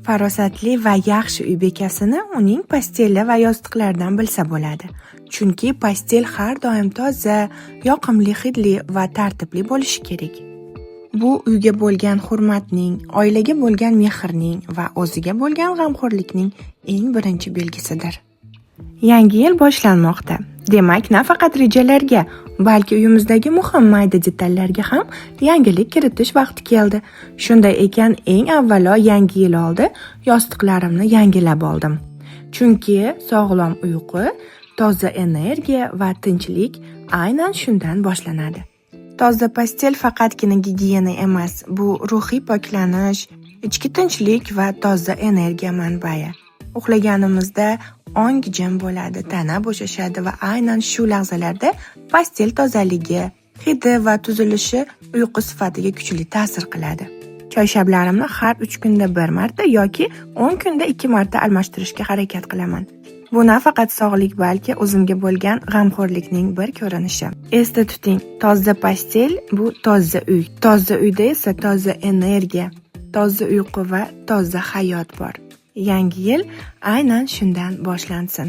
Farosatli va yaxshi uy bekasini uning постели va yostiqlaridan bilsa bo'ladi. Chunki постель har doim toza, yoqimli hidli va tartibli bo'lishi kerak. Bu uyga bo'lgan hurmatning, oilaga bo'lgan mehrning va o'ziga bo'lgan g'amxo'rlikning eng birinchi belgisidir. Yangi yil boshlanmoqda. Demak, nafaqat rejalarga, balki uyimizdagi muhim mayda detallarga ham yangilik kiritish vaqti keldi. Shunday ekan, eng avvalo yangi yil oldi yostiqlarimni yangilab oldim. Chunki sog'lom uyqu, toza energiya va tinchlik aynan shundan boshlanadi. Toza постель faqatgina gigiyena emas, bu ruhiy poklanish, ichki tinchlik va toza energiya manbai. Uxlaganimizda ong jim bo'ladi, tana bo'shashadi va aynan shu lahzalarda постель tozaligi, hidi va tuzilishi uyqu sifatiga kuchli ta'sir qiladi. Choyshablarimni har 3 kunda bir marta yoki 10 kunda 2 marta almashtirishga harakat qilaman. Bu nafaqat sog'lik, balki o'zimga bo'lgan g'amxo'rlikning bir ko'rinishi. Esda tuting, toza постель bu toza uy. Toza uyda esa toza energiya, toza uyqu va toza hayot bor. Yangi yil aynan shundan boshlansin.